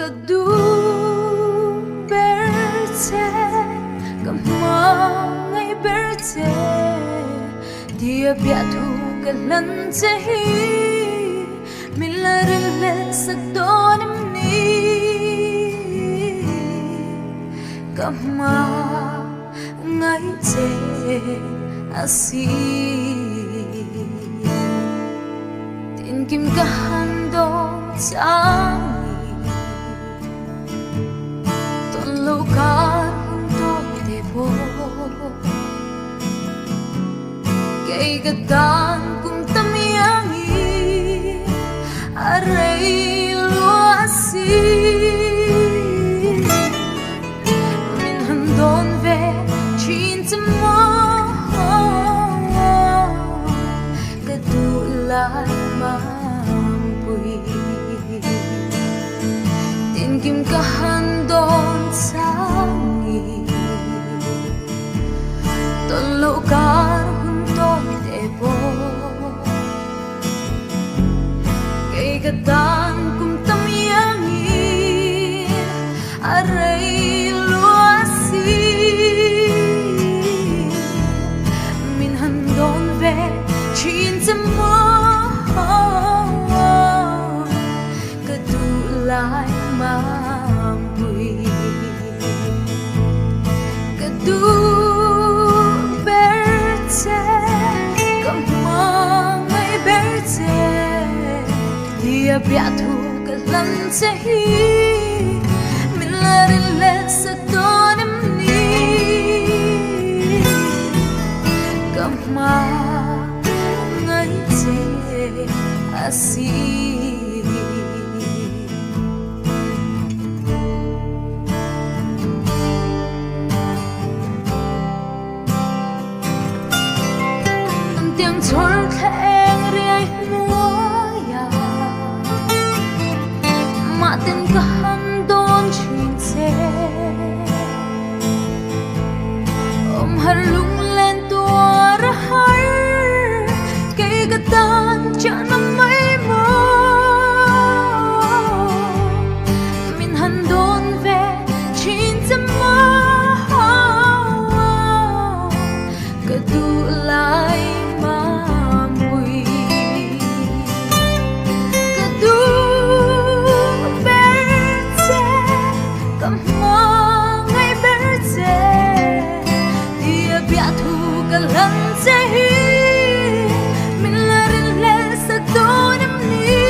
Ka duh ber che, ka hmangaih ber che, tia biahthu ka hlan che hi min la rilhlel sak dawn em ni? Ka hmangaih che asin. Tinkim ka han dawn chang ni. Tawn loh kar hun tawk te pawh. Kei ka tan kum tam iangin a rei lua a si. Min han dawn ve thin che maw. Ka duh lai mangpui. Tinkim ka han dawn chang i. Tawn loh kar hun tawi te pawh. Kei ka tan kum tam iangin a rei lua si. Min han dawn ve thin che maw. Ka duh lai mangpui. Ka duh ber che, ka hmangaih ber che, tia biahthu ka hlan che hi min la rinhlelh sak dawn em ni? Ka hmangaih che asin. Tiang chhawr thla eng riai hnuaia mah ten ka han dawn thin che. Awm har lunglen tuar a har kei ka tan chahna mai maw. Min han dawn ve thin che maw. Ka duh lai mapui. Ka duh ber che, ka hmangaih ber che, tia biahthu ka hlan che hi min la rinhlelh sak dawn em ni?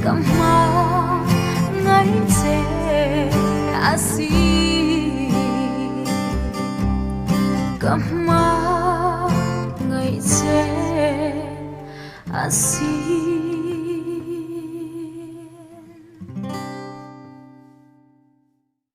Ka hmangaih che asin. Ka hmangaih che asin.